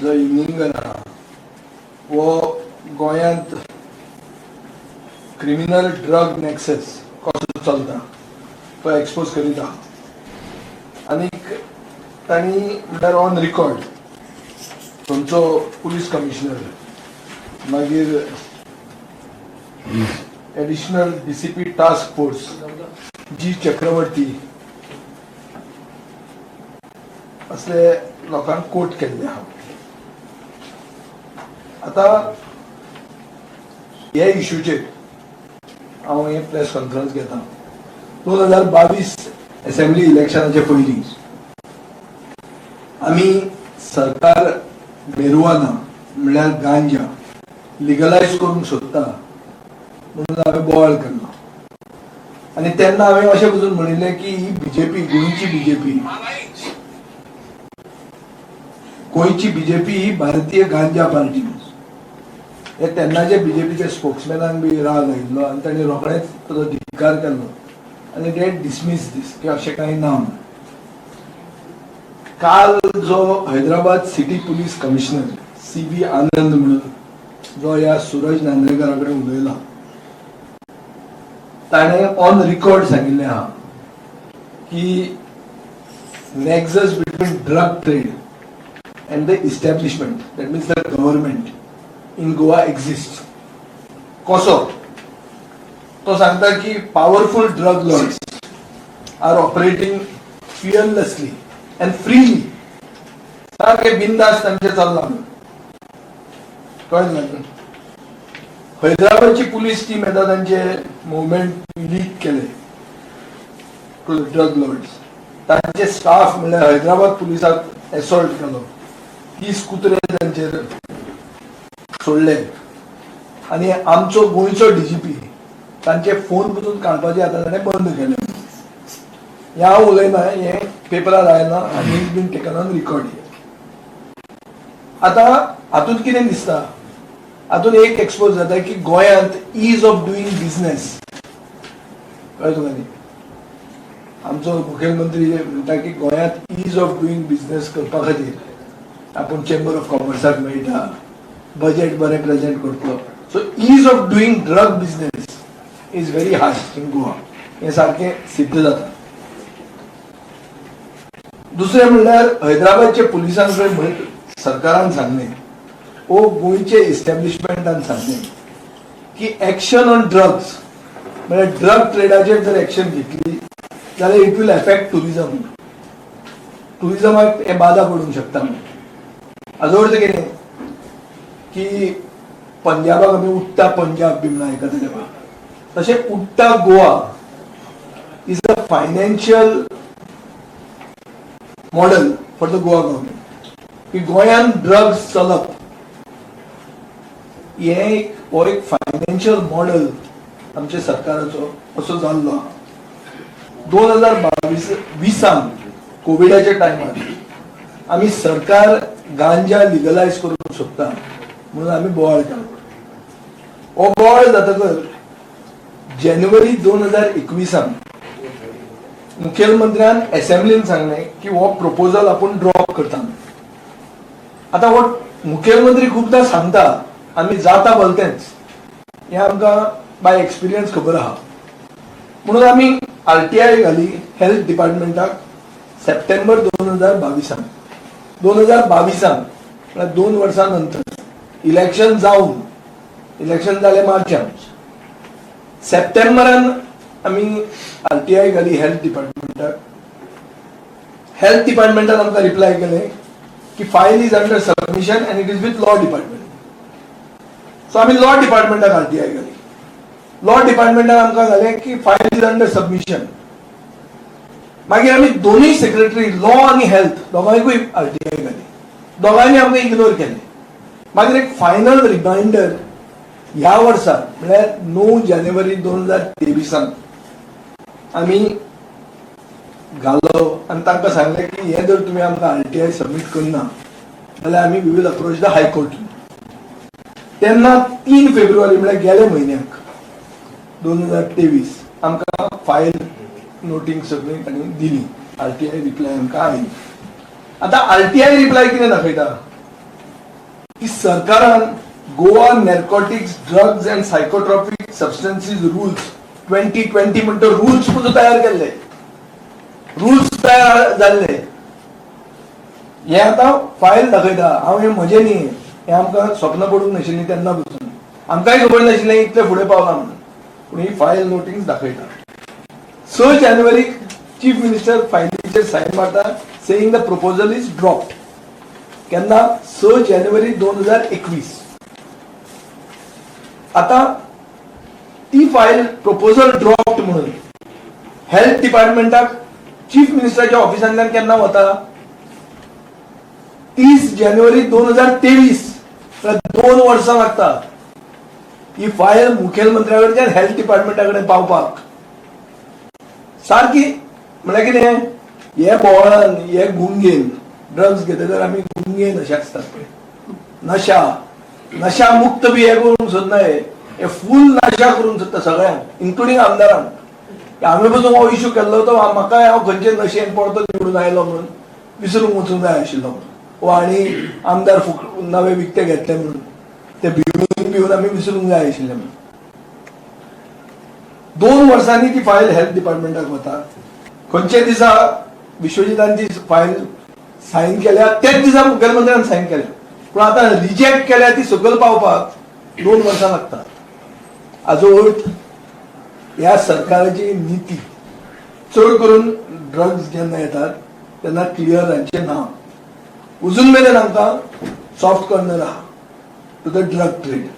जो इनिंगर आहा हो गोंयांत क्रिमिनल ड्रग नॅक्सस कसो चलता तो एक्सपोज करीत आहा. आनीक तांणी म्हणल्यार ऑन रिकॉर्ड थंयचो पुलीस कमिशनर, मागीर additional DCP task force जी चक्रवर्ती असले लोकांक कोट केल्ले आहा. आतां हे इशूचेर हांव हे प्रेस कॉन्फरन्स घेता. 2022 असेंब्ली इलेक्शनाचे पयलीं आमी सरकार मेरुवाना म्हणल्यार गांजा लिगलायज करूंक सोदता म्हणून हांवें बोवाळ केल्लो आनी तेन्ना हांवें अशें पसून म्हणिल्लें की ही बीजेपी, गोंयची बीजेपी, गोंयची बीजेपी ही भारतीय गांजा पार्टी. हे तेन्नाचे बीजेपीचे स्पोक्समॅनाक बी राग आयिल्लो आनी तांणी रोखडेच ताजो धिक्कार केल्लो आनी ते डिसमीस दीस की अशें कांय ना म्हणून. काल जो Hyderabad city police commissioner C V आनंद म्हणून जो ह्या सुरज नांद्रेकरा कडेन उलयला, ताणें ऑन रिकॉर्ड सांगिल्लें आहा की nexus between drug trade and the establishment, that means the government in Goa, exist. कसो? तो सांगता की powerful drug lords are operating fearlessly and freely. सारखे बिंदास तांचे चल्लां. कळ्ळें न्हय? हैदराबादची पुलीस टीम येता, तांचे मुवमेंट लीक केले टू ड्रग लॉर्ड्स. तांचे स्टाफ म्हणल्यार हैदराबाद पुलिसाक एसॉल्ट केलो, 30 कुत्रे तांचेर सोडले आनी आमचो गोंयचो डीजीपी तांचे फोन पसून काडपाचे आतां ताणें बंद केले. हें हांव उलयना, हें पेपरार आयलां आनी is been taken on record. आतां हातूंत कितें दिसता? हातूंत एक एक्सपोज जाता की गोंयांत is of doing business, कळ्ळें तुका न्ही? आमचो मुखेलमंत्री म्हणटा की गोंयांत is of doing business करपा खातीर आपूण चेंबर ऑफ कॉमर्साक मेळटा, बजेट बरें प्रेजेंट करतलो. So ease of doing drug business is very high in Goa, हें सारकें सिद्ध जाता. दुसरें म्हणल्यार हैदराबादच्या पुलिसां कडेन सरकारान सांगलें ओ गोंयचे इस्टॅब्लिशमेंटान सांगलें की एक्शन ऑन ड्रग्स म्हळ्यार ड्रग ट्रेडाचेर जर एक्शन घेतली जाल्यार it will affect tourism. टुरिझमाक हें बादा पडूंक शकता. हाजो अर्थ कितें की पंजाबाक आमी उडटा पंजाब बी म्हणून आयकतले पळय, तशें उडटा Goa is a financial model for the Goa government की गोंयान ड्रग्स चलप हें एक हो एक फायनान्शियल मॉडल आमच्या सरकाराचो असो जाल्लो आहा. 2022 विसान कोविडाच्या टायमार आमी सरकार गांजा लिगलायज करूंक सोदता म्हणून आमी बोवाळ केलो. हो बोवाळ जातकच जानेवारी 2021 मुखेलमंत्र्यान असेंब्लीन सांगलें की हो प्रपोजल आपूण ड्रॉप करता. आतां हो मुखेलमंत्री खुबदां सांगता आमी जाता भलतेंच, हें आमकां बाय एक्सपिरियन्स खबर आहा. म्हणून आमी आरटीआय घाली हेल्थ डिपार्टमेंटाक सप्टेंबर 2022. 2022 म्हळ्यार 2 वर्सां नंतर, इलेक्शन जावन, इलेक्शन जालें मार्चान, सप्टेंबरान आमी आरटीआय घाली हेल्थ डिपार्टमेंटाक. हेल्थ डिपार्टमेंटान आमकां रिप्लाय केलें की file is under submission and it is with law department. So आमी लॉ डिपार्टमेंटाक आरटीआय घाली. लॉ डिपार्टमेंटान आमकां घालें की file is under submission. मागीर आमी दोनूय सेक्रेटरी, लॉ आनी हेल्थ, दोगांयकूय आरटीआय घाली. दोगांयनी आमकां इग्नोर केलें. मागीर एक फायनल रिमायंडर ह्या वर्सा म्हळ्यार 9 जानेवारी 2023 आमी घालो आनी तांकां सांगलें की हें जर तुमी आमकां आरटीआय सबमीट करना जाल्यार आमी we will approach the High Court. तेन्ना 3 फेब्रुवारी म्हळ्यार गेल्या म्हयन्याक 2023 आमकां फायल नोटींग सगळी तांणी दिली. आरटीआय रिप्लाय आमकां आयली. आतां आरटीआय रिप्लाय कितें दाखयता? की सरकारान Goa Narcotics Drugs and Psychotropic Substances Rules 2020 म्हणटा, रुल्स सुद्दां तयार केल्ले, रुल्स तयार जाल्ले. हे आतां फायल दाखयता हांव. हें म्हजें न्ही, हें आमकां स्वप्न पडूंक नाशिल्लीं तेन्ना पसून. आमकांय खबर नाशिल्लें इतलें फुडें पावलां म्हणून. पूण ही फायल नोटीस दाखयता, 6 जानेवारीक चीफ मिनिस्टर फायलीचेर सायन मारता, saying the proposal is dropped. केन्ना? 6 जानेवारी 2021. आता ती फायल प्रपोजल ड्रॉप्ड म्हणून हेल्थ डिपार्टमेंटाक चीफ मिनिस्टराच्या ऑफिसांतल्यान केन्ना वता? 30 जानेवारी 2023. 2 वर्सां लागता ही फायल मुखेलमंत्र्या कडच्यान हेल्थ डिपार्टमेंटा कडेन पावपाक. सारकी म्हळ्यार कितें, हे बोवाळान, हे गुंगेन, ड्रग्स घेतकर आमी गुंगेन अशें आसतात पळय, नशा नशा मुक्त बी हे करूंक सोदना. हे हे फूल नशा करूंक सोदता सगळ्यांक, इन्क्लुडींग आमदारांक. आमी पसून हो इशू केल्लो तो म्हाका हांव खंयचे नशेन परतो निवडून आयलो म्हणून विसरूंक वचूंक जाय आशिल्लो म्हणून, वा आनी आमदार फुक नवे विकते घेतले म्हणून ते भिवून भिवून आमी विसरूंक जाय आशिल्ले म्हणून. 2 वर्सांनी ती फायल हेल्थ डिपार्टमेंटाक वता. खंयच्या दिसा विश्वजितान ती फायल सायन केल्या, त्याच दिसा मुखेलमंत्र्यान सायन केल्या. पूण आतां रिजेक्ट केल्या ती सकयल पावपाक 2 वर्सां लागतात. हाजो अर्थ ह्या सरकाराची नीती, चड करून ड्रग्स जेन्ना येतात तेन्ना क्लियर तांचें ना. अजून मेरेन आमकां सॉफ्ट कॉर्नर आहा टू the drug trade.